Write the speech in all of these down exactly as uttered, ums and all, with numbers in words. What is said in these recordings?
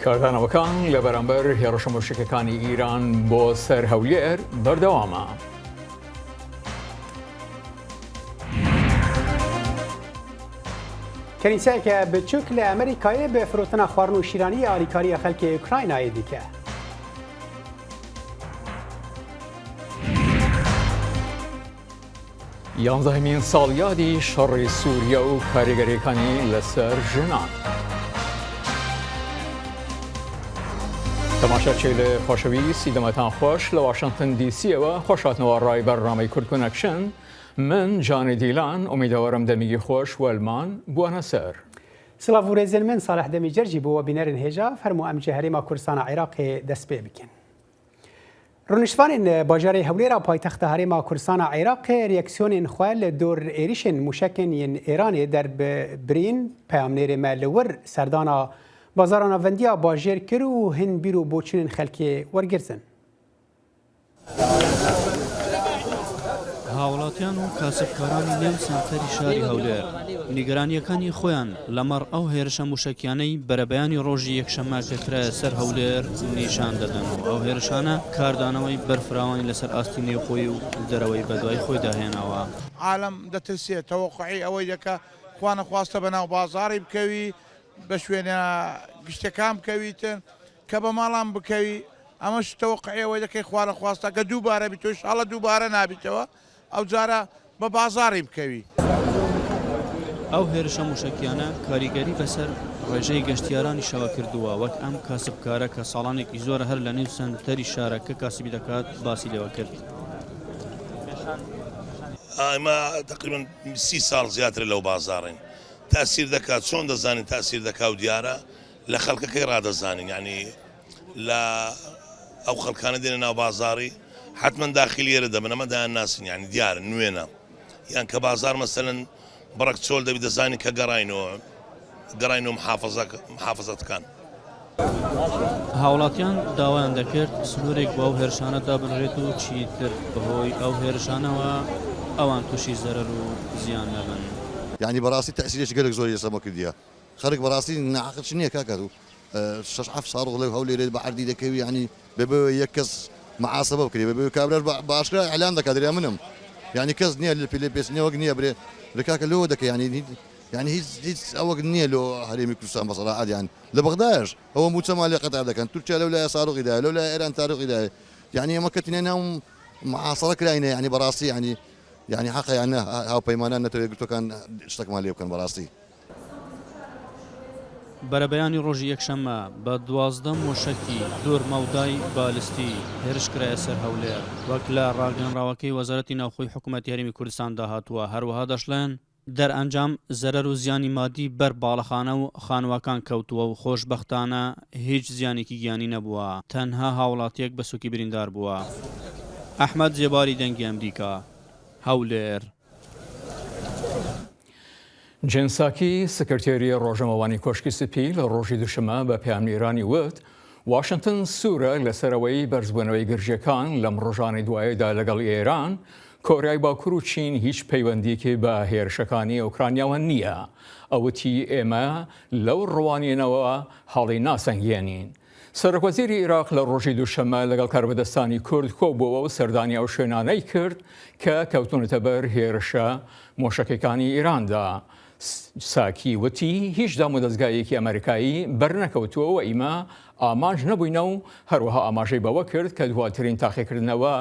کاردانەوەکان لە بەرامبەر هێڕشە موشکەکانی ئیران بۆ سەر هەولێر بەردەوامە. کەنیسەیەکە بچووک لە ئەمریکایە بە فرۆتنە خواردن و شیرانی ئالیکاریە خەلکی ئوکراینایە دیکە. یانزەهەمین ساڵیادی شەڕی سووریە و کاریگەریەکانی لەسەر ژنان. تەماشاچێ لە خۆشەویستی دەمەتان خۆش لە واشنگتن دی سیەوە خۆشاتنەوە ڕای بەرنامەی کورد کۆنەکشن. من جانی دیلان، ئومیدەوارم دەمیگی خۆش وەلمان بووانە سەر. سڵاو و rêzên min, Salih Demî Cercî bû we bînerên hêja, fermo em ji herêma Kurdistana Iraqê dest pê bikin. Rûniştvanên bajarê Hewlêra paytexta Herêma Kurdistana Iraqê reaksiyonên xwe li dor êrişên mûşekên yên Êranê derbirîn, peyamnêrê me li wir serdana bazara navendiya bajêr kir û hin bîr û boçûnên xelkê wergirzin. هاوڵاتیان و کاسبکارانی نێو سەنتەری شاری هەولێر نیگەرانییەکانی خۆیان لەمەڕ ئەو هێرشە مووشەکیانەی بەرەبەیانی ڕۆژی یەکشەممە کە کرایە سەر هەولێر نیشان دەدەن و ئەو هێرشانە کاردانەوەی بەرفراوانی لەسەر ئاستی نێوخۆیی و دەرەوەی بەدوای خۆیدا هێناوە. عالەم دەترسێ، تەوەقوعی ئەوەی دەکا خوا نەخواستە بەناو بازاڕی بکەوی، بە شوێنە گشتەکان بکەویتن کە بە ماڵان بکەوی. ئەمەش تەوەقعی ئەوەی دەکەی خوا نەخواستە کە دووبارە بیتەوە، ئینشاڵڵا دووبارە نابیتەوە، ئەوجارە بە بازاڕی بکەوی. ئەو هێرشە مووشەکیانە کاریگەری بەسەر ڕێژەی گەشتیارانیشەوە کردووە، وەک ئەم کاسبکارە کە ساڵانێکی زۆرە هەر لە نێو سەنتەری شارەکە کاسبی دەکات باسی لێوە کرد. ئێمە تەقریبەن سی ساڵ زیاترە لەو بازاڕین. تاسیر دەکات، چۆن دەزانین تاسیر دەکا و دیارە لە خەڵکەکەی ڕادەزانین، یعنی لە ئەو خەڵکانە دێنە ناو بازاڕی حتمما داخلی ئێرە دەبن، ئەمە دایان ناسین، یعنی دیارە نوێنە. یان کە بازار مەسەلەن بڕەک چۆل دەبی دەزانین کە گەڕاینەوە گەڕاینەوە محافظەکان. هاوڵاتیان داوایان دەکرد سنوورێک بۆ ئەو هێرشانە دابنرێت و چیتر بەهۆی ئەو هێرشانەوە ئەوان تووشی زەرەر و زیان نەبن. یانی بەڕاستی تەسیرێکی گەلێک زۆری لەسەر مە کردیە. خەرک بەڕاستی ناحەقت نییە کاکە و شەش حەفت ساڕۆخ لەو هەولێرێ بە عەردی دەکەوی، یانی بەبێ یەک کەس معاسەبە بکرێ، بەبێ کابرا بە ئاشکرا ئەلان دەکات درێ منم. یانی کەس نییە لە پێلێ پێست نییە وەک نییە برێ لە کاکە لەوە دەکە یانی یانی هیچ هیچ ئەوەک نییە لۆ هەرێمی کوردستان بە سەراحەت یان لە بەغدایش ئەوە موچە مالی قەتع دەکەن، تورکیا لەو لایە ساڕۆخی دایە، لەو لایە ئێران تاڕۆخی دایە. یانی ئەمە کەتینە ناو معاسەرە کراینە، یانی بەڕاستی یانی یانی حەقە یان نە هاوپەیمانان نەتەوە یەکگرتوەکان شتەکمان لێ بکەن بەڕاستی. بەرەبەیانی ڕۆژی یەکشەممە بە دوازدە مۆشەکی دور مەودای بالستی هێرش کرایە سەر هەولێر، وەک لە ڕاگەیەنراوەکەی وەزارەتی ناوخۆی حکوومەتی هەرێمی کوردستاندا هاتووە. هەروەها دەشڵێن دەرئەنجام زەرەر و زیانی مادی بەر باڵەخانە و خانووەکان کەوتووە و خۆشبەختانە هیچ زیانێکی گیانی نەبووە، تەنها هاوڵاتیەک بە سووکی بریندار بووە. ئەحمەد زێباری، دەنگی ئەمریکا، هەولێر. جێن ساکی، سکرتێری ڕۆژنامەوانی کۆشکی سپی لە ڕۆژی دووشەممە بە پەیامنێرانی وت، واشنتن سوورە لەسەر ئەوەی بەرزبوونەوەی گرژیەکان لەم ڕۆژانەی دواییدا لەگەڵ ئێران، کۆریای باکوور و چین هیچ پەیوەندییەکی بە هێرشەکانی ئۆکرانیاوە نییە. ئەوتی، ئێمە لەو ڕوانینەوە هەڵی ناسەنگێنین. سەرۆکوەزیری عێراق لە ڕۆژی دووشەممە لەگەڵ کاربەدەستانی کورد کۆبووەوە و سەردانی ئەو شوێنانەی کرد کە کەوتونەتە بەر هێرشە مۆشەکەکانی ئێراندا. ساکی وتی، هیچ دامودەزگایەکی ئەمریکایی بەرنەکەوتووە و ئیمە ئامانج نەبووینە و هەروەها ئاماژەی بەوە کرد کە دواترین تاقیکردنەوە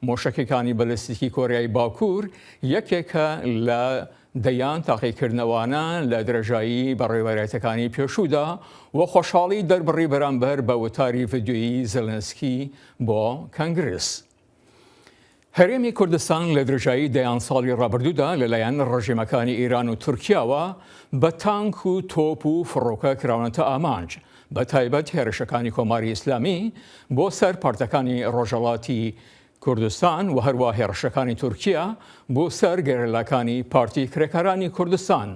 مۆشەکەکانی بەلستیکی کۆریای باکوور یەکێکە لە دەیان تاقیکردنەوانە لە درێژایی بەڕێوەبەرایەتەکانی پێشوودا و خۆشحاڵی دەربڕی بەرامبەر بە وتاری ڤیدیۆیی زێلێنسکی بۆ کەنگرس. هەرێمی کوردستان لە درێژایی دەیان ساڵی ڕابردوودا لەلایەن ڕژێمەکانی ئێران و تورکیاوە بە تانک و تۆپ و فڕۆکە کراونەتە ئامانج، بە تایبەت هێرشەکانی کۆماری ئیسلامی بۆ سەر پارتەکانی ڕۆژهەڵاتی کوردستان و هەروەها هێڕشەکانی تورکیا بۆ سەر گەریلاکانی پارتی کرێکارانی کوردستان،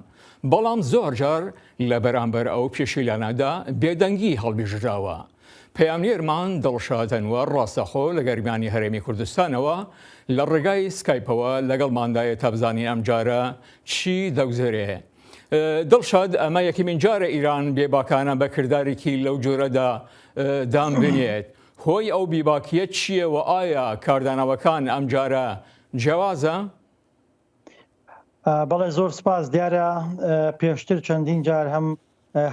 بەڵام زۆر جار لە بەرامبەر ئەو پێشیلانەدا بێدەنگی هەڵبژراوە. پەیامنێرمان دڵشاد ئەنوەر ڕاستەخۆ لە گەرمیانی هەرێمی کوردستانەوە لە ڕێگای سکایپەوە لەگەڵماندایە تا بزانین ئەمجارە چی دەگوزەرێ. Dilşad, ئەمە یەکەمین جارە ئیران بێباکانە بە کردارێکی لەو جۆرەدا دان بنێت. هۆی ئەو بیباکیە چییە و ئایا کاردانەوەکان ئەم جارە جیاوازە؟ بەڵێ، زۆر سپاس. دیارە پێشتر چەندین جار هەم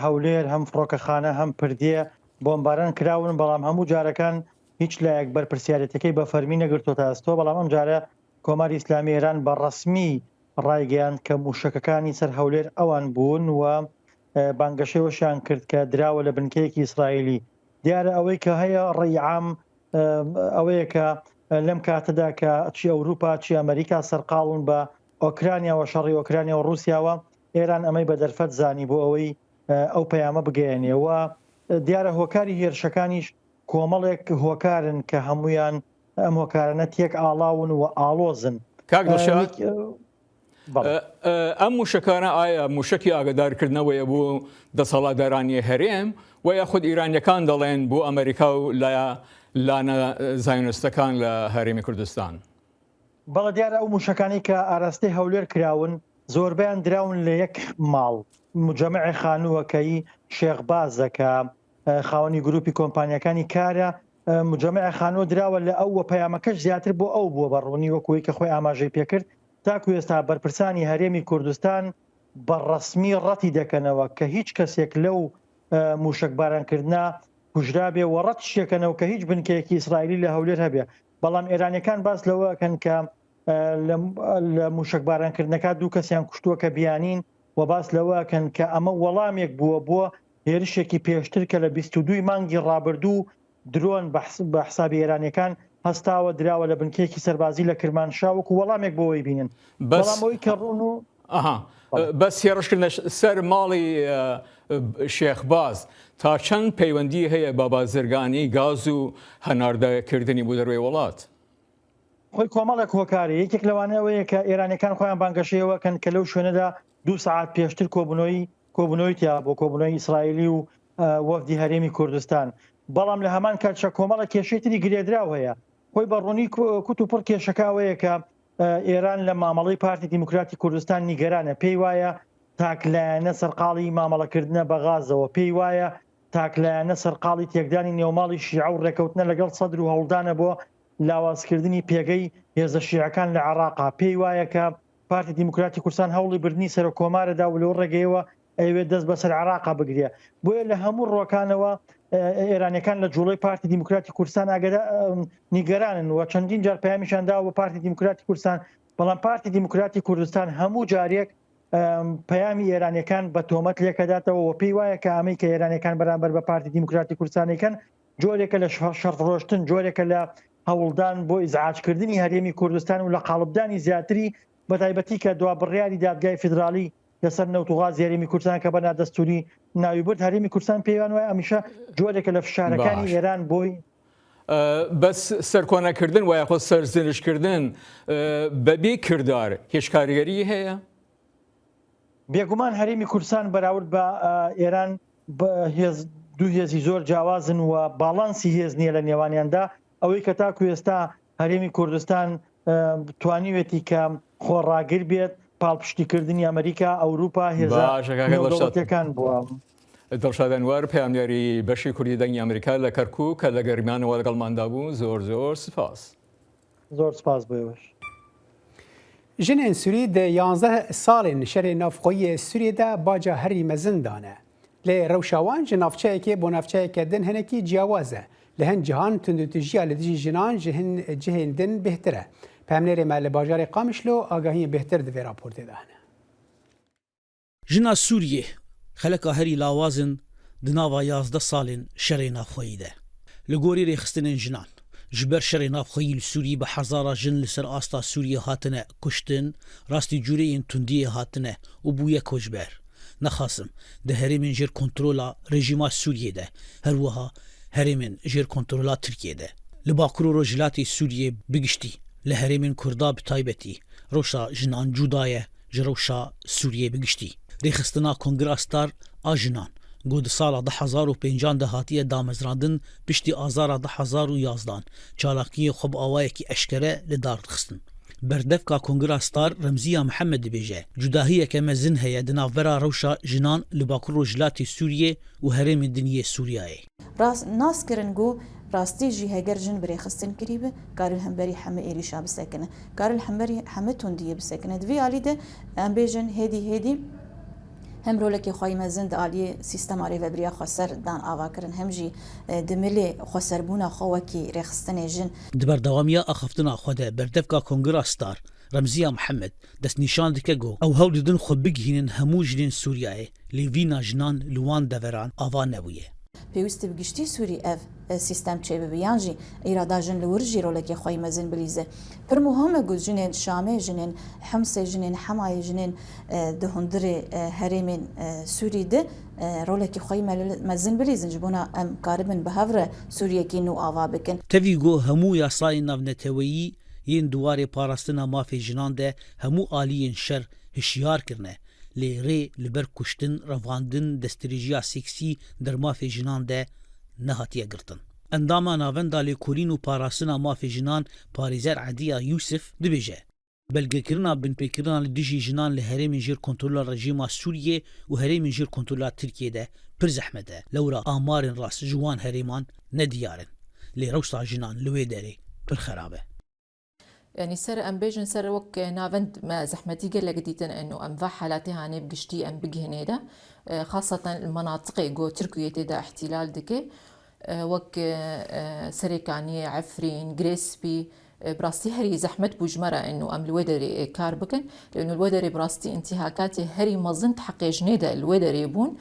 هەولێر، هەم فڕۆکەخانە، هەم پردیە بۆمباران کراون، بەڵام هەموو جارەکان هیچ لایەک بەرپرسیارەتەکەی بە فەرمی نەگرتووەتە ئەستۆ. بەڵام ئەم جارە کۆماری ئیسلامی ئێران بە ڕەسمی ڕایگەیاند کە موشەکەکانی سەر هەولێر ئەوان بوون و بانگەشەی وەشیان کرد کە دراوە لە بنکەیەکی ئیسرائیلی. دیارە ئەوەی کە هەیە ڕێی عام ئەوەیە کە لەم کاتەدا کە چی ئەوروپا چی ئەمریکا سەرقاڵن بە ئۆکرانیا و شەڕی ئۆکرانیا و رووسیاوە، ئێران ئەمەی بە دەرفەت زانی بۆ ئەوەی ئەو پەیامە بگەیەنێ و دیارە هۆکاری هێرشەکانیش کۆمەڵێک هۆکارن کە هەمویان ئەم هۆکارانە تێک ئاڵاون و ئاڵۆزن. کاک دڵشاد، ئەم موشەکانە ئایا موشەکی ئاگادارکردنەوەیە بۆ دەسەڵاتدارانی هەرێم و یاخود ئیرانیەکان دەڵێن بۆ ئەمریکا و لایە لانە زایۆنستەکان لە هەرێمی کوردستان؟ بەڵێ، دیارە ئەو موشەکانی کە ئاراستەی هەولێر کراون زۆربیان دراون لە یەک ماڵ، مجەمعی خانووەکەی شێخ بازە کە خاوەنی گروپی کۆمپانیەکانی کارە. مجەمعی خانووە دراوە لە ئەو و پەیامەکەش زیاتر بۆ ئەو بووە بە ڕوونی وەکوی کە خۆی ئاماژەی پێکرد. تاکو ئێستا بەرپرسانی هەرێمی کوردستان بە ڕەسمی ڕەتی دەکەنەوە کە هیچ کەسێک لەو موشک بارانکردنا کوژرا بێ و ڕەت شێکەنەوە کە هیچ بنکەیەکی ئیسرائیلی لە هەولێر هەبێ. بەڵام ئێرانیەکان باس لەوەکەن کە لە موشک بارانکردنەکە دوو کەسیان کوشتووە کە بیانین و باس لەوەکەن کە ئەمە وەڵامێک بووە بۆ هێرشێکی پێشتر کە لە بیست و دووی مانگی ڕابردوو درۆن بە حسابی ئێرانیەکان هەستاوە دراوە لە بنکەیەکی سەربازی لە کرمانشا وەکو وەڵامێک بۆ ئەوەی بینن. بەڵام ئەوەی کە ڕوون و ئەها بەس هێڕشکردنە سەر ماڵی شێخ باز تا چەند پەیوەندی هەیە بە بازرگانی گاز و هەناردەکردنی بۆ دەروێ وڵات؟ خۆی کۆمەڵێک هۆکاری، یەکێک لەوانە ئەوەیە کە ئێرانیەکان خۆیان بانگەشەیەوە کەن کە لەو شوێنەدا دوو سەعات پێشتر کۆبوونەوەی کۆبوونەوەی تیا بۆ کۆبوونەوەی ئیسرائیلی و وەفدی هەرێمی کوردستان. بەڵام لە هەمان کاتشا کۆمەڵە کێشەی تری گرێدراو هەیە. خۆی بە ڕوونی کوت و پڕ کێشەکە ئەوەیە کە ئێران لە مامەڵەی پارتی دیموکراتی کوردستان نیگەرانە. پێی وایە تاکلایەنە سەرقاڵی مامەڵەکردنە بە غازەوە. پێی وایە تاکلایەنە سەرقاڵی تێکدانی نێوماڵی شیعە و ڕێکەوتنە لەگەڵ سەدر و هەوڵدانە بۆ لاوازکردنی پێگەی هێزە شیعەکان لە عێراقا. پێی وایە کە پارتی دیموکراتی کوردستان هەوڵی بردنی سەرۆک کۆمارەدا و لەو ڕێگەیەوە ئەیەوێت دەست بەسەر عێراقا بگرێ. بۆیە لە هەموو ڕۆکانەوە ئێرانیەکان لە جوڵەی پارتی دیموکراتی کوردستان ئاگەدا نیگەرانن و چەندین جار پەیامیشان داوە بە پارتی دیموکراتی کوردستان. بەڵام پارتی دیموکراتی کوردستان هەموو جارێک پەیامی ئێرانیەکان بە تۆمەت لێکەداتەوە و پێی وایە کە ئەمەی کە ئێرانیەکان بەرامبەر بە پارتی دیموکراتی کوردستانیکەن جۆرێکە لە شەڕفرۆشتن، جۆرێکە لە هەوڵدان بۆ ئیزعاجکردنی هەرێمی کوردستان و لە قاڵبدانی زیاتری، بە تایبەتی کە دوا بڕیاری دادگای فیدراڵی لەسەر نەوت و غازی هەرێمی کوردستان کە بە نادەستوری ناوی برد، هەرێمی کوردستان پێیوان وایە ئەمیشە جۆرێکە لە فشارەکانی ئێران بۆی. بەس سەرکۆنەکردن و یاخۆ سەرزنشکردن بەبێ کردار هێچ کاریگەری هەیە؟ بێگومان هەرێمی کوردستان بەراورد بە ئێران هێز دوو هێزی زۆر جیاوازن و باڵانسی هێز نییە لە نێوانیاندا. ئەوەی کە تاکو ئێستا هەرێمی کوردستان توانیوێتی کە خۆڕاگر بێت، پاڵپشتیکردنی ئەمریکا، ئەوروپا، هێزە نێودەوڵەتیەکان بووە. دڵشاد ئەنوەر، پەیامنێری بەشی کوردی دەنگی ئەمریکا لە کەرکووک کە لە گەرمیانەوە لەگەڵماندا بوو، زۆر زۆر سپاس. زۆر سپاس بۆ ئێوەش. Jinên Sûrî di yanzdeh salên şerê navxweyî yê Sûriyê de baca herî mezin dane. Lê rewşa wan ji navçeyekê bo navçeyeke din hinekî ciyawaz e. Li hin cihan tundûtijiya li dijî jinan ji hin cihên din bêhtir e. Peyamnêrê me li bajarê Qamişlo agahiyên bêhtir di vê raportê de hene. Jina Sûriyê xeleka herî lawaz in di nava yazdeh salên şerê navxweyî de. Li gorî rêxistinên jinan, ji ber şerê navxweyî li Sûriyê bi hezara jin li ser asta Sûriyê hatine kuştin, rastî cûreyên tundiyê hatine û bûye koçber. Nexasim, di herêmên jêr kontrola rejîma Sûriyê de, her wiha herêmên jêr kontrola Tirkiyê de, li bakur û rojhilatê Sûriyê bi giştî, li herêmên Kurda bi taybetî, rewşa jinan cuda ye ji rewşa Sûriyê bi giştî. Rêxistina Kongra Star a Jinan, ku di sala du hezar û pêncan de hatiye damezrandin, piştî azara du hezar û yazdan çalakiyên xwe bi awayekî eşkere li dar dixistin. Berdevka Kongira Star Remziya Mihemed dibêje, cudahiyeke mezin heye di navbera rewşa jinan li Bakur Rojhilatê Sûriyê û herêmên din yê Sûriyayê. Rast nas kirin ku rastî jî heger jin bi rêxistin kirî bi, kar li hemberî heme êrîşa bisekine, kar li hemberî heme tundiyê bisekine. Di vî alî de em bêjin hêdî hêdî hem rolekê xwe yî mezin di aliyê sîstema rêvebiriya xweser dan ava kirin, hem jî, e, di milê xweserbûna xwe wekî rêxistinê jin. Di berdewamiya axaftina xwe de berdevka Kongira Star, Remziya Mihemed, destnîşan dike ku ew hewl didin xwe bigihînin hemû jinên Sûriyeyê, lê vîna jinan li wan deveran ava nebûye. Pêwîst e bi giştî Sûrî ev, e, sîstem çêbibe, yan jî îrada jin li wir jî rolekê xwe yî mezin bilîze. Pir muhim e ku jinên Şamê, jinên Himsê, jinên Hemayê, jinên, e, di hundirê, e, herêmên, e, Sûrî de, e, rolekê xwe yî mel-, mezin bilîzin, ji bona em karibin bi hev re Sûriyekî nû ava bikin. Tevî ku hemû yasayên navneteweyî yên di warê parastina mafê jinan de hemû aliyên şer hişyar kirine, lê rê li ber kuştin, revandin, destdirêjiya seksî der mafê jinan de nehatiye girtin. Endama Navenda Lêkolîn û Parastina Mafê Jinan, Parêzer Ediya Yûsif dibêje, belgekirina binpêkirina li dijî jinan li herêmên jêr kontrola rejîma Sûriyê û herêmên jêr kontrola Tirkiyê de pir zehmet e. Lewra amarên rast ji wan herêman ne diyar in. Lê rewşa jinan li wê derê pir xerab e. Yanî ser em bêjin ser wek navend me zehmetî gelek dîtin û em va helatê hanê bi giştî em bigihînê de, e, xaseten li menatiqê ku Tirkiye tê de îhtîlal dike, e, wek, e, Serêkaniyê, Efrîn, Girê Spî, e, bi rastî herî zehmet bû ji me re û em li wê derê, e, kar bikin. Lê li wê derê bi rastî întîhakatê herî mezin di heqê jinê de li wê derê bûn.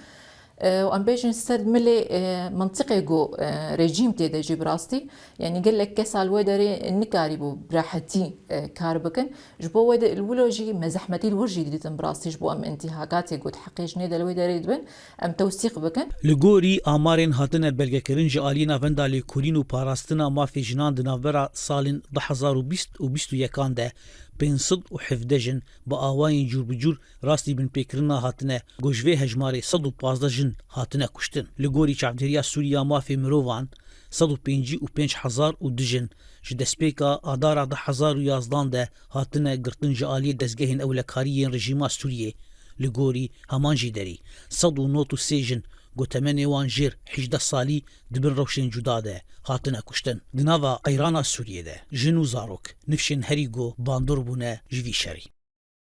E, û em bêjin ser milê, e, mentiqê ku, e, rejîm tê de jî bi rastî, yanî gelek kesa li wê derê nikarîbû bi rehetî, e, kar bikin. Ji bo wê de li wilo jî me zehmetî li wir jî didîtin bi rastî ji bo em întîhakatê ku di heqê jinê de li wê derê dibin, em tewsîq bikin. Li gorî amarên hatine belgekirin ji aliyê Navenda Lêkolîn û Parastina Mafê Jinan di navbera salên du hezar û bîst û bîst û yekan de pênc sed û hevdeh jin bi awayên cûr bi cûr rastî binpêkirina hatine ku ji vê hejmarê sed û pazdeh jin hatine kuştin. Li gorî Çavdêriya Sûrî ya Mafê Mirovan, sed û pêncî û pênc hezar û du jin ji destpêka Adara du hezar û yazdan de hatine girtin ji aliyê dezgehên ewlekarî yên rejîma Sûriyê. Li gorî heman jî derî, sed û nod û sê jin ku temenê wan jêr hejdeh salî di bin rewşên cuda de hatine kuştin. Di nava qeyrana Sûriyê de jin û zarok nifşên herî ku bandor bûne ji vî şerî.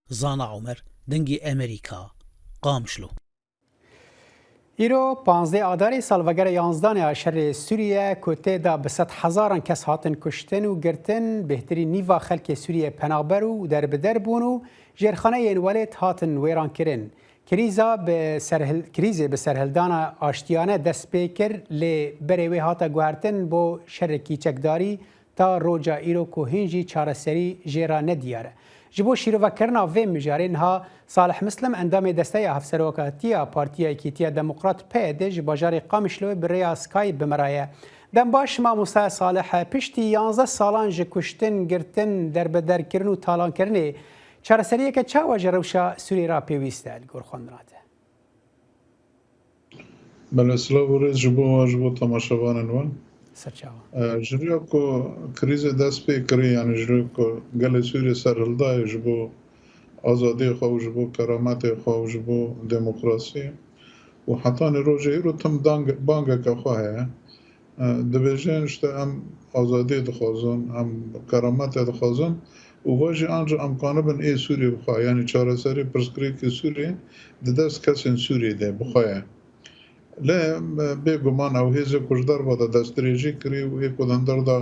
Zana Omer, Dengê Emerîka, Qamişlo. Îro panzdeh Adarê, salvegera yanzdanê ya şerê Sûriye ku tê de bi sed hezaran kes hatin kuştin û girtin, bêhtirî nîva xelkê Sûriye penaber û derbider bûn û jêrxaneyên welêt hatin wêrankirin. Krîza bi serhil-, krîzê bi serhildana aştiyane dest pê kir, lê berê wê hate guhertin bo şerekî çekdarî ta roja îro ku hîn jî çareserî jê re nediyar e. Ji bo şîrovekirina vê mijarê niha Salih Mislim, endamê Desteya Hevserokatiya Partiya Yekîtiya Demokrat, P Y D, ji bajarê Qamişloyê bi rêya Skype bi me re ye. Dem baş mamoste Salih, piştî yanzdeh salan ji kuştin, girtin, derbederkirin û talankirinê çareseriyeke çawa ji rewşa Sûriyê re pêwîst e li gor xwendina te? Belê, silav û rêz ji bo we, ji bo temaşevanên we. Ser çavan. E, ji riya ku krîzê dest pê kirî, yanî ji riya ku gelê Sûriyê serhildayê ji bo azadiyê xwe û ji bo kerametê xwe û ji bo demokrasiyê û hetanî rojê îro tim dang-, bangeke xwe heye. E, dibêjin, işte, em azadiyê dixwazin, em kerametê dixwazin û va jî anca em kanibin ê Sûriyê bixwe, yanî çareserî pirsgirêkê Sûriyê di dest kesên Sûriyê de bixwe ye. Lê, e, bêguman ew hêzê ku ji derve de destdirêjî kirî û ê ku di hundir de,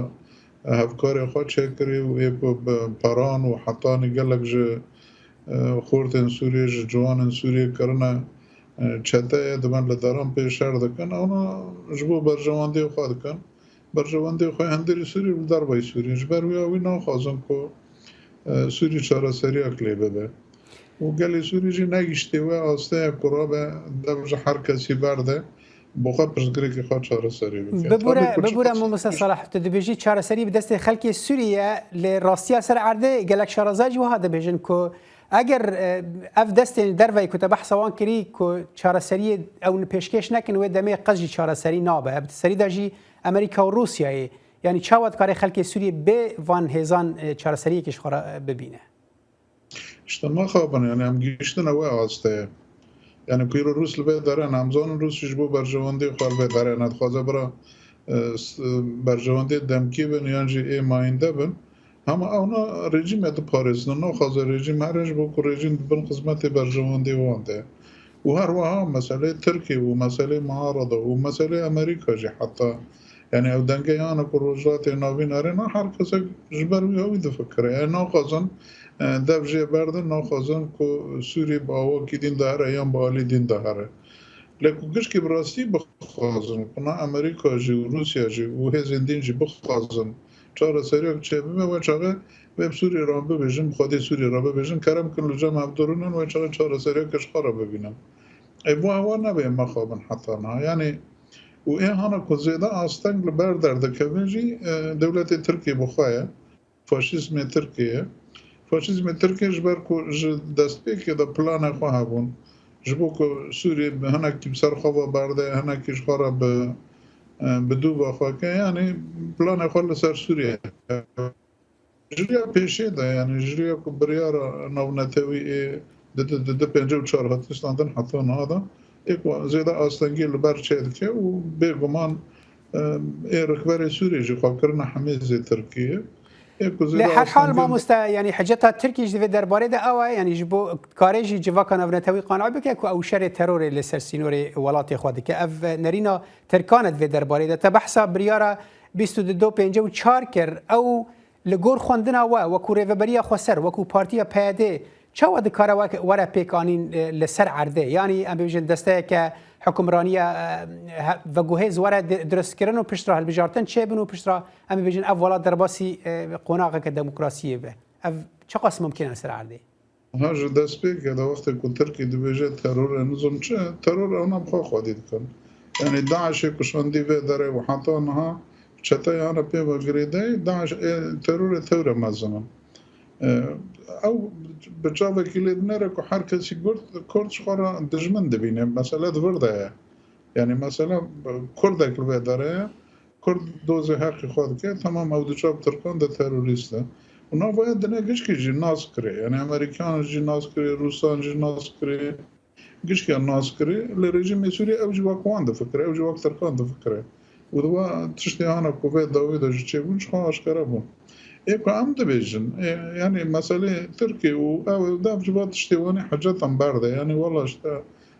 e, hevkarê xwe çêkirî û ê ku bi peran û hetanî gelek ji, e, xortên Sûriyê, ji ciwanên Sûriyê kirine, e, çeteyê dibin li deran pê şer dikin, ewna ji bo berjewendiyê xwe dikin. Berjewendiyê xwe hundirî Sûrî li derveyî Sûrî. Ji ber wî ew naxwazin ku, e, Sûrî çareseriyek lê bibe. Û gelê Sûrî jî negiştê wê asteye ku rabe dev ji her kesî berde, bo xwe pirsgirêkê xwe çareserî bike. Bibûre, Tabii ku bibûre çareserî mamoste Salih, tu dibêjî çareserî bi destê xelkê Sûrî ye, lê rastiya ser erdê gelek şareza jî wiha dibêjin ku eger, e, ev destên derveyî ku te behsa wan kirî ku çareseriyê ew pêşkêş nekin, wê demê qet jî çareserî nabe. Bi serî de jî Amerîka û Rûsyayê Yanî çawa dikare xelkê Sûriyê bê van hêzan, e, çareseriyekê ji xwe re, e, bibîne? İşte mixabin, yani em gihiştine wê asteye. Yani ku îro Rûs li vê dere ne, em zanin Rûs jî ji bo berjewendiyê xwe li vê dere ne, dixwaze bira, e, s-, berjewendiyê demkî bin yan jî ê mayînde bin. Hema ew na rejîmê diparêzin, naxwaze rejîm here ji bo ku rejîm di bin xizmetê berjewendiyê wan de. Û her wiha meselê Tirkiyê û meselê muarada û meselê Amerîka jî heta, yani ew dengeyana ku Rojhilatê Navîn here, na her kesek ji ber wî ew difikire. Yani naxwazin, e, dev jê berdin, naxwazin ku Sûriyê bi awakî din de here yan bi alî din de here. Lê ku gişkî bi rastî bixwazin, ku na Amerîka jî û Rûsya jî û hêzên din jî bixwazin çareseriyek çêbibe, wê çaxê wê bi Sûriyê re bibêjin, bi xwedê Sûriyê re bibêjin, kerem kin li cem hev durinin, wê çaxê çareseriyeke ji xwe re bibînin. Ê, bu hewa nebe mexabin heta niha. Yani, û ê hana ku zêde asteng li ber derdikevin jî, e, dewletê Tirkiyê bi xwe ye. Faşîzmê Tirkiyê. Faşîzmê Tirkiyê ji ber ku ji destpêkê de planê xwe hebûn, ji bo ku Sûriyê bi hinekî bi ser xwe ve berde, hinekî ji xwe re bi, e, bi dû ve xwe ke, yani planê xwe li ser Sûriyê. Ji riya pêşê de, yani ji riya ku biryara navnetewî ê di, di, di, di pêncî û çar hatiye standin heta niha de, ê ku zêde astengî li ber çê dike û bêguman, e, ê rikberê Sûriyê jî xwe kirine hemêzê Tirkiyê. Ê ku Li zêde her hal astengî mamoste, yanî hiceta Tirkiyê jî di vê derbarê de ew e, yanî ji bo karê jî civaka navnetewî qane bike ku ew şerê terorê li ser sînorê welatê xwe dike. Ev nerîna Tirkan e di vê derbarê de. Te behsa biryara bîst û du pêncî û çar kir. Ew li gor xwendina we, wekû Rêveberiya Xweser, wekû Partiya P Y D, çawa dikare wek-, were pêkanîn, e, li ser erdê? Yanî em bibêjin desteyeke hukimraniya, e, he-, veguhêz were di-, dirustkirin û piştre hilbijartin çêbin û piştre em bibêjin ev welat derbasî, e, qonaxeke demokrasiyê be. Ev çiqas mumkin e li ser erdê? Ha, ji destpêkê de wextê ku Tirkî dibêje teror e, nizam çi, teror ewna bi xwe xwedî dikin. Yanî DAIŞê ku şandî vê derê û heta niha çeteyana pê ve girêdayî, DAIŞ ê terorê tewre mezin in. E, ew bi çavekî lê dinêre ku her kesî Kurd, Kurd ji xwe re dijmin dibîne. Mesele di vir de ye. Yani mesela Kurdek li vê derê ye. Kurd dozê heqî xwe dike, tamam ew diçe bi Tirkan de terorîst e. Û navaya dinê gişkî jî nas kirê. Yani Amerîkan jî nas kirê, Rûsan jî nas kirê. Gişkiya nas kirê. Li rejîmê Sûriyê ew jî wek wan difikire, ew jî wek Tirkan difikire. Û di va tiştê hana ku vê dawî de ji çêbûn, ji xwe aşkere bûn. Ê ku em dibêjin, ê, yani meselê Tirkiyê û ew dev ji va tiştê wanê hecetan berde. Yani wala işte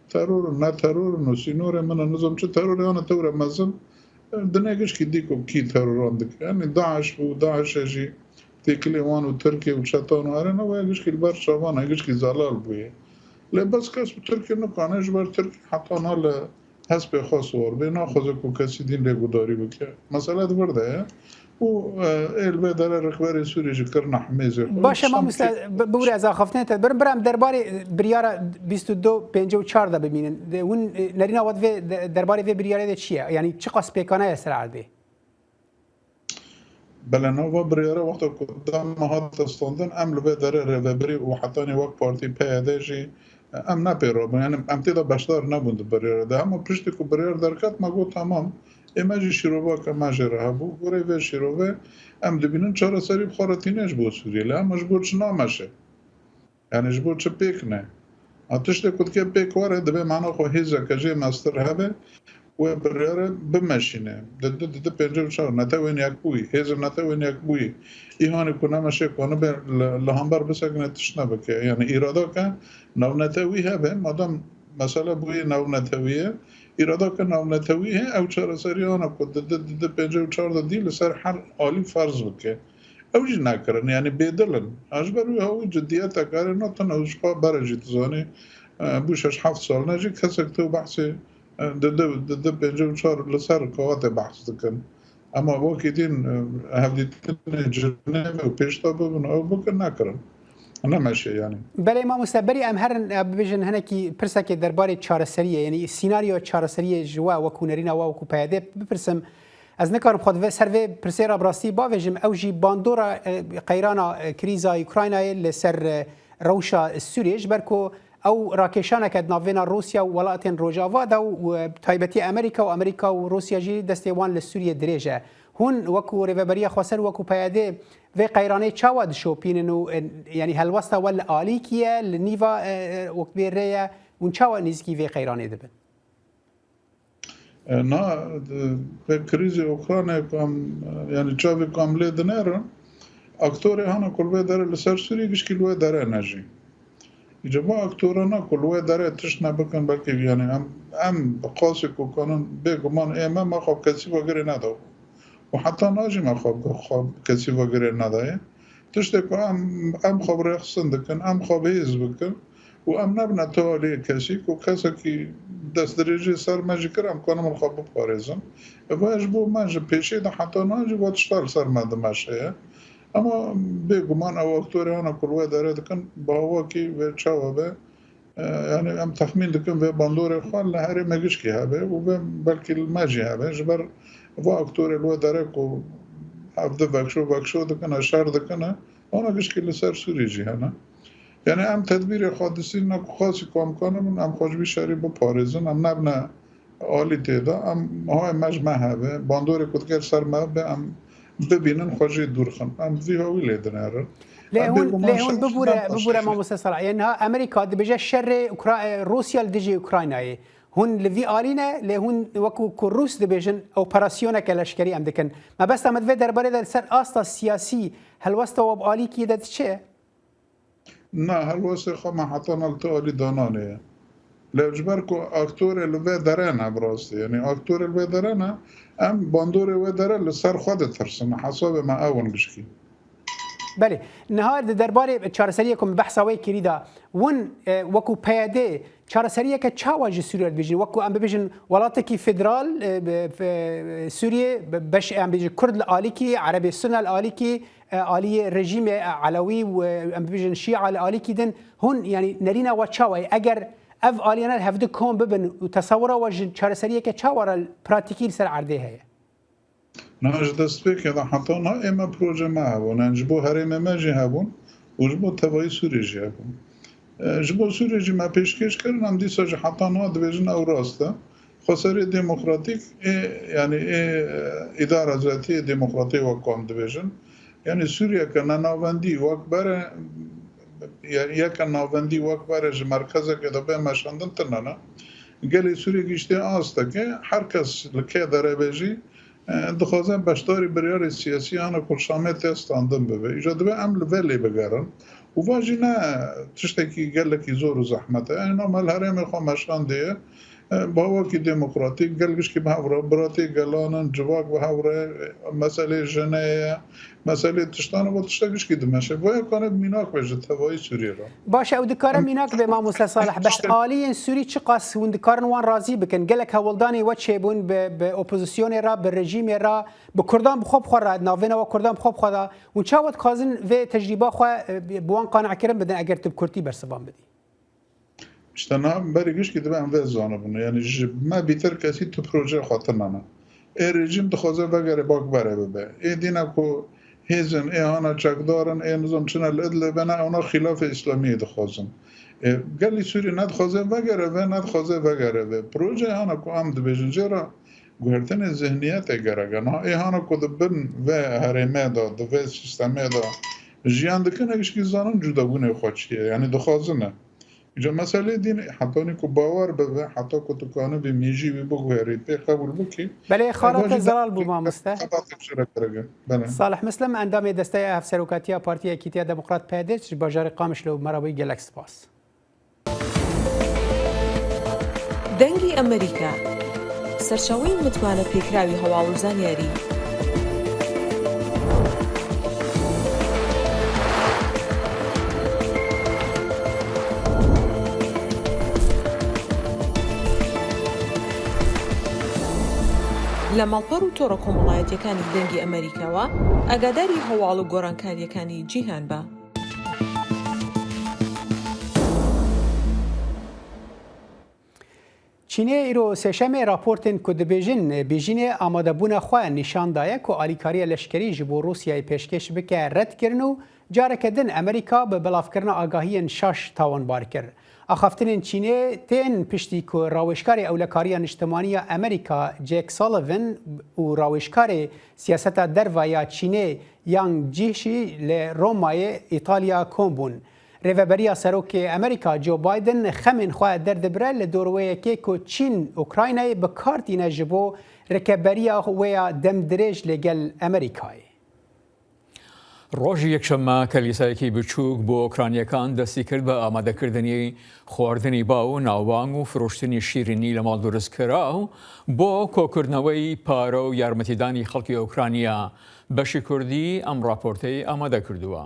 teror in, ne teror in û sînorê min in, nizam çi terorê hana tewre mezin, dinê gişkî dî ku kî teroran dike. Yani DAIŞ û DAIŞê jî têkilê wan û Tirkiye û çetan û erê ne, waya gişkî li ber çavan e, gişkî zelal bûye. Lê bes kes bi Tirkiye nikane, ji ber Tirkiye heta niha li hespê xwe siwar bê, naxwaze ku kesî din lê gudarî bike. Mesele di vir de ye. Û, e, ê li vê derê rêxberê Sûriyê jî kirine hemêzê xwe. Baş e, mamoste, bi-, bibûre ez axaftinê te birim. Bira em derbarê biryara bîst û du pêncî û çar de bimînin. De, hûn, e, nerîna we di vê de-, derbarê vê biryarê de çi ye? Yanî çiqas pêkane ye ser erdê? Belê nava biryara wexta ku dema hate standin, em li vê derê rêvebirî û hetanî wek partî P Y D jî, e, em ne pê rabûn. Yani em tê de beşdar nebûn di biryara de. Hema piştî ku biryar derket, me got, tamam, ê me jî şîrovake me jê re hebû. Gorê vê şîrovê em dibînin çareserî bi xwe re tîne ji bo Sûriyê. Lê hema ji bo çi nameşe? Yani ji bo çi pêk ne? A tiştê ku dike pêk were, divê mana xwe hêzeke jê mestir hebe, wê biryare bimeşîne. Di du, di du pêncî û çar netewên yekbûyî, hêzên netewên yekbûyî, îhanî ku nemeşê ku nibe li, li hember bisekine tişt nebike. Yani îrada ke navnetewî hebe, madem mesele bûye navnetewî ye, îrada ke navnetewî heye, ew çareseriyana ku di du, di du pêncî û çar de dî li ser her alî ferz bike. Ew jî nekirin, yani bêdil in. Ha, ji ber wî hawî cidiyetek erê natin, ew ji xwe bere jî dizanî, e, bû şeş heft sal ne jî kesek tu behsê, e, di, di, di, di pêncî û çar li ser kawatê behs dikin. Ema wekî din, e, hevdîtinê Cinêve û pêşta bibin, ew bikin nekirin. Nemeşe yani. Belê mamoste, berî em herin, e, bibêjin hinekî pirsekê derbarê çareseriyê, yani sînaryoya çareseriyê ji we wekû nerîna we wekû P Y D bipirsim. Ez nikarim xwe di vê, ser vê pirsê re bi rastî bavêjim. Ew jî bandora, e, qeyrana, e, krîza Ukraynayê li ser, e, rewşa Sûriyê, ji ber ku ew rakêşaneke di navbêna Rûsya û welatên Rojava de û, e, taybetî Amerîka û Amerîka û Rûsya jî destê wan li Sûriyê dirêj e. Hûn wekû Rêveberiya Xweser, wekû P Y D vê qeyranê çawa dişopînin û, e, yanî helwesta we li alîkî ye, li nîva, e, e, wek bê rê ye, hûn çawa nêzîkî vê qeyranê dibin? E, na, di, vê krîzê Ukraynayê ku em, e, yanî çavê ku em lê dinerin, aktorê hene ku li vê derê li ser Sûriyê gişkî li wê derê ne jî. Îca va aktorana ku li wê derê tişt nebikin, belkî, yanî em, em bi qasî ku kanin bêguman ê me, me xwe bi kesî vegirê neda. Û heta na jî me xwe bi, xwe bi kesî vegirê nedaye. Tiştê ku em, em xwe bi rêxistin dikin, em xwe bi hêz bikin û em nebine ti aliyê kesî, ku kesekî destdirêjî ser me jî kir, em kanin xwe biparêzin. Eva ji bo me ji pêşê de heta na jî va tişta li ser me dimeşeye. Ema bêguman ew aktorê hene ku li wê derê dikin, bi awakî vê çawa be, e, yanî em texmîn dikin vê bandorê xwe li herêmê gişkî hebe û vê belkî li me jî hebe. Ji ber va aktorê li wê derê ku hevdi vekşo vekşo dikine, şer dikine, wana gişkî li ser Sûrî jî hene. Yanî em tedbîrê xwe distînine ku xasî ku em kanibin, em xwe ji vî şerî biparêzin, em nebine alî tê de, em, hayê me ji me hebe, bandorê ku dike ser me be, em bibînin, xwe jê dûr xin. Em vî hawî lê dinerin. Lê Em hûn, bêguman lê hûn şer bibûre, jî ne bibûre baş e. Mamoste Salah. Yanî niha Amerîka dibêje şerê Ukra-, e, Rûsya li dijî Ukraynayê. Hûn li vî alî ne, lê hûn wekû ku Rûs dibêjin, operasyoneke leşkerî em dikin. Mebesta me di vê derbarê de li ser asta siyasî helwesta we bi alîkiyê de çi ye? Na, helwestê xwe me heta niha li tu alî dananê ye. Lê ji ber ku aktorê li vê dere ne, bi rastî, yanî aktorê li vê dere ne, em bandorê wê dere li ser xwe ditirsin. Hesabê me ew in gişkî. Belê, niha di derbarê çareseriyê ku min behsa wê kirî de, hûn, e, wekû P Y D çareseriyeke çawa ji Sûriye dibêjin? Wekû em bibêjin welatekî federal, e, be-, fe-, Sûriye, be-, beş, em bêjin Kurd li alîkî, Erebê Sunne li alîkî, e, aliyê rejîmê, e, Elewî û, e, em bibêjin Şîa li alîkî din, hûn, yanî nerîna we çawa ye? Eger ev aliyane li hevdu kom bibin û tesewira we ji çareseriyeke çawa re pratîkî li ser erdê heye? Niha ji destpêkê de heta niha ê me proje me hebûn. Yanî ji bo herêmê me jî hebûn û ji bo tevayî Sûriyê jî hebûn. E, ji bo Sûriyê jî me pêşkêş kirin, em dîsa jî heta niha dibêjin ew rast e. Xweserê demokratîk ê, yanî ê, e, îdara zatî ê demokratê wek ku em dibêjin. Yanî Sûriyeke nenavendî wek bere, ye-, yeke navendî wek bere ji merkezeke de bê meşandin tune ne. Gelê Sûriyê giştê asteke, her kes li kê derê be jî, e, dixwaze beşdarî biryarê siyasî yana ku li Şamê tê standin bibe. Îja divê em li vê lê bigerin. Û va jî ne tiştekî gelekî zor û zehmet e. Ena me li herêmê xwe meşandiye, e, bi awakî demokratîk, gel gişkî bi hev re, biratî gelan in, civak bi hev re, meselê jinê ye, meselê tiştan e, va tiştek gişkî dimeşe. Vaya kane mînak be ji tevayî Sûriyê re. Baş e, ew dikare Em mînak be, mamoste Salih, bes tiştek aliyên Sûrî çiqas hûn dikarin wan razî bikin? Gelek hewldanê we çêbûn bi, bi opozisyonê re, bi rejîmê re, bi Kurdan bi xwe bi xwe re, navêna we Kurdan bi xwe bi xwe de. Hûn çawa dixwazin vê tecrîba xwe, e, bi wan qane'kirin bidin, eger tu bi kurtî bersivan bidî? Îşte niha berî gişkî dibe em vê zanibin. Yanî ji me bîtir kesî tu proje xwe tune ne. Ê rejîm dixwaze vegere bak bere bibe. Ê dîna ku hêzin, ê hana çekdar in, ê nizam çine li Idlibê ne, ewna xîlafê Îslamiyê dixwazin. Ê, gelî Sûrî ne dixwaze vegere ve, ne dixwaze vegere ve. Proje hana ku em dibêjin jê re guhertinê zihniyetê gerek e. Niha ê hana ku di bin vê herêmê de, di vê sîstemê de jiyan dikin, e, gişkî zanin cudabûnê xwe çi ye. Yanî dixwazin e. Îca meselê dîn e, hetanî ku bawer bibe, heta ku tu kanibî mîjî wî biguherî, pê qebûl bikî. Belê, e, xalate vajî zelal bû, mamoste. Xebatê çire gerek e. Belê. Salih Mislim, endamê Desteya Hevserokatiya Partiya Yekîtiya Demokrat P D ji bajarê Qamişlo, me re bûyî, gelek spas. دەنگی ئەمریکا، سەرچاوەی متمانە پێکراوی هەواڵ و زانیاری. لە ماڵپەڕ و تۆڕە کۆمەڵایەتیەکانی دەنگی ئەمریکاوە ئاگاداری هەواڵ و گۆڕانکاریەکانی جیهان بە. Çînê îro sêşemê raportên ku dibêjin Bêjînê amadebûna xwe nîşan daye ku alîkariya leşkerî ji bo Rûsyayê pêşkêş bike red kirin û careke din Amerîka bi belavkirina agahiyên şaş tawanbar kir. Axaftinên Çînê tên piştî ku rawêjkarê Ewlekariya Niştimanî ya Amerîka Jake Sullivan û rawêjkarê siyaseta derve ya Çînê Yang Jiechi li Romayê, Îtalya kom bûn. Rêveberiya Serokê Amerîka Joe Biden xemên xwe derdibire li dor wê yekê ku Çîn Ukraynayê bi kar tîne ji bo rikeberiya wê ya demdirêj li gel Amerîkayê. ڕۆژی یەکشەممە کەلیسایەکی بچووک بۆ ئۆکرانیەکان دەستی کرد بە ئامادەکردنی خواردنی باو و ناوبانگ و فرۆشتنی شیرینی لە ماڵ دروستکراو بۆ کۆکردنەوەی پارە و یارمەتیدانی خەڵکی ئۆکرانیا. بەشی کوردی ئەم ڕاپۆرتەی ئامادە کردووە.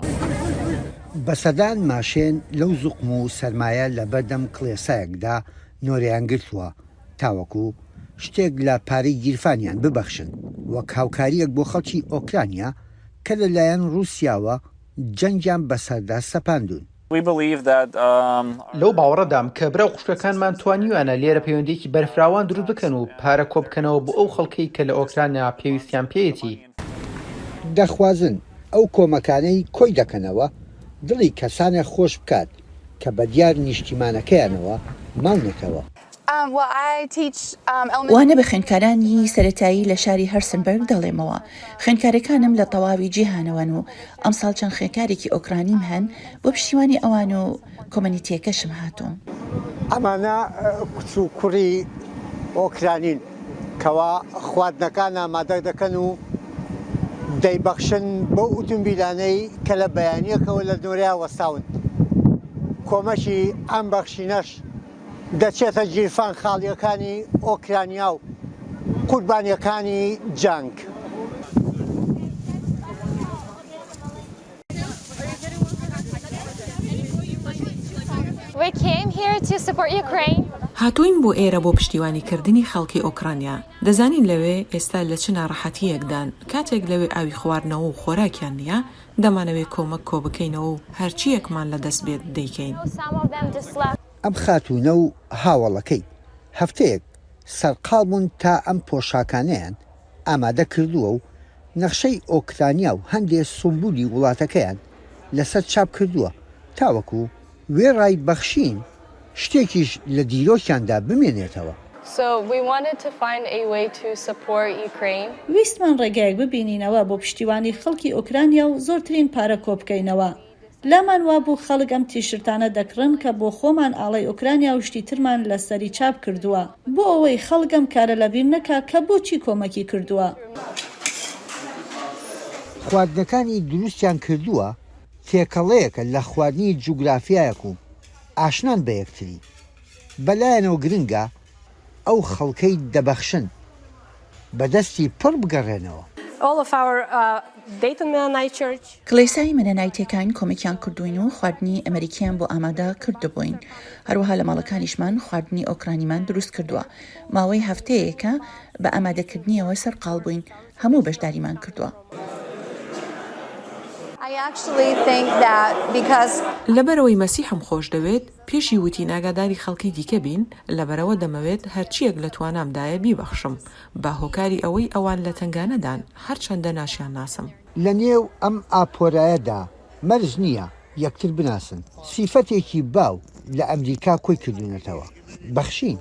بە سەدان ماشێن لەو زوقم و سەرمایە لە بەردەم کڵێسایەکدا نۆرەیان گرتووە، تاوەکو شتێک لە پارەی گیرفانیان ببەخشن، وەک هاوکارییەک بۆ خەڵکی ئۆکرانیا کە لەلایەن ڕووسیاوە جەنگیان بەسەردا سەپاندوون. لەو باوەڕەدام کە برا و خوشکەکانمان توانیویانە لێرە پەیوەندییەکی بەرفراوان دروست بکەن و پارە کۆبکەنەوە بۆ ئەو خەڵکەی کە لە ئۆکرانیا پێویستیان پێیەتی. دەخوازن ئەو کۆمەکانەی کۆی دەکەنەوە دڵی کەسانێک خۆش بکات کە بە دیار نیشتیمانەکەیانەوە ماونەتەوە. وانە بە خوێندکارانی سەرەتایی لە شاری هەرسنبەرگ دەڵێمەوە. خوێندکارەکانم لە تەواوی جیهانەوەن و ئەمساڵ چەند خوێندکارێکی ئۆکرانیم هەن، بۆ پشتیوانی ئەوان و کۆمەنیتیەکەشم هاتووم. ئەمانە کچ و کوڕی ئۆکرانین کەوا خواردنەکان ئامادە دەکەن و دەیبەخشن بەو ئوتومبیلانەی کە لە بەیانیەکەوە لە نۆرەیا وەستاون. کۆمەکی ئەم بەخشینەش دەچێتە گیرفان خاڵیەکانی ئۆکرانیا و قوربانیەکانی جەنگ. هاتووین بۆ ئێرە بۆ پشتیوانیکردنی خەڵکی ئۆکرانیا. دەزانین لەوێ ئێستا لە چ ناڕەحەتییەکدان، کاتێک لەوێ ئاوی خواردنەوە و خۆراکیان نییە، دەمانەوێ کۆمەک کۆبکەینەوە و هەرچییەکمان لەدەست بێت دەیکەین. ئەم خاتوونە و هاوەڵەکەی هەفتەیەک سەرقاڵ بوون تا ئەم پۆشاکانەیان ئامادە کردووە و نەخشەی ئۆکرانیا و هەندێ سومبولی وڵاتەکەیان لەسەر چاپ کردووە، تاوەکو وێڕای بەخشین شتێکیش لە دیرۆکیاندا بمێنێتەوە. So we wanted to find a way to support Ukraine. ویستمان ڕێگایەک ببینینەوە بۆ پشتیوانی خەڵکی ئۆکرانیا و زۆرترین پارە کۆبکەینەوە. لامان وابوو خەڵک ئەم تیشرتانە دەکڕن کە بۆ خۆمان ئاڵای ئۆکرانیا و شتی ترمان لەسەری چاپ کردووە، بۆ ئەوەی خەڵک ئەم کارە لەبیر نەکا کە بۆچی کۆمەکی کردووە. خواردنەکانی دروستیان کردووە تێکەڵەیەکە لە خواردنی جوگرافیایەک و ئاشنان بە یەکتری. بەلایەنەوە گرنگە ئەو خەڵکەی دەبەخشن بە دەستی پڕ بگەڕێنەوە. کڵێسای مەنەنایتەکان کۆمەکیان کردووین و خواردنی ئەمریکیان بۆ ئامادە کردبووین. هەروەها لە ماڵەکانیشمان خواردنی ئۆکرانیمان دروست کردووە. ماوەی هەفتەیەکە بە ئامادەکردنیەوە سەرقاڵ بووین. هەموو بەشداریمان کردووە. I actually think that because لەبەرئەوەی مەسیحم خۆشدەوێت، پێشی وتی ناگاداری خەڵکی دیکە بین، لەبەرئەوە دەمەوێت هەرچییەک لە توانامدایە بیبەخشم، بە هۆکاری ئەوەی ئەوان لە تەنگانەدان، هەرچەندە ناشیانناسم. لە نێو ئەم ئاپۆرایەدا مەرج نییە یەکتر بناسن. سیفەتێکی باو لە ئەمریکا کۆی کردوونەتەوە. بەخشین.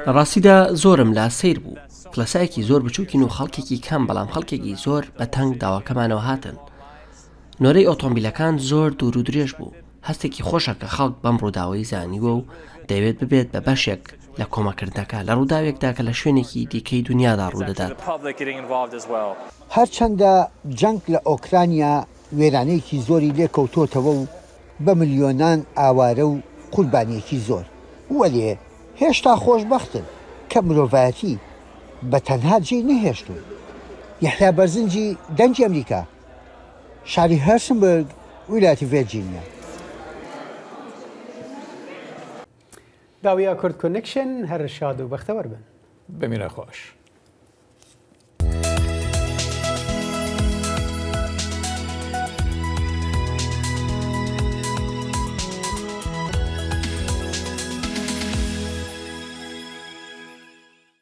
لە ڕاستیدا زۆرم لە سەیر بوو. کڵێسایەکی زۆر بچووکین و خەڵکێکی کەم، بەڵام خەڵکێکی زۆر بە تەنگ داواکەمانەوە هاتن. نۆرەی ئۆتۆمبیلەکان زۆر دوور و درێژ بوو. هەستێکی خۆشە کە خەڵک بەم ڕووداوەی زانیوە و دەیەوێت ببێت بە بەشێک لە کۆمەکردنەکە لە ڕووداوێکدا کە لە شوێنێکی دیکەی دونیادا ڕوودەدات. هەرچەندە جەنگ لە ئۆکرانیا وێرانەیەکی زۆری لێکەوتۆتەوە و بە ملیۆنان ئاوارە و قوربانیەکی زۆر، وەلێ هێشتا خۆشبەختن کە مرۆڤایەتی بە تەنها جێی نەهێشتوون. یەحیا بەرزنجی، دەنگی ئەمریکا، شاری هەرسنبرگ، ویلایەتی ڤێرجینیا. داویە Kurd Connection، هەر شاد و بەختەوەر بن. بمینە خۆش.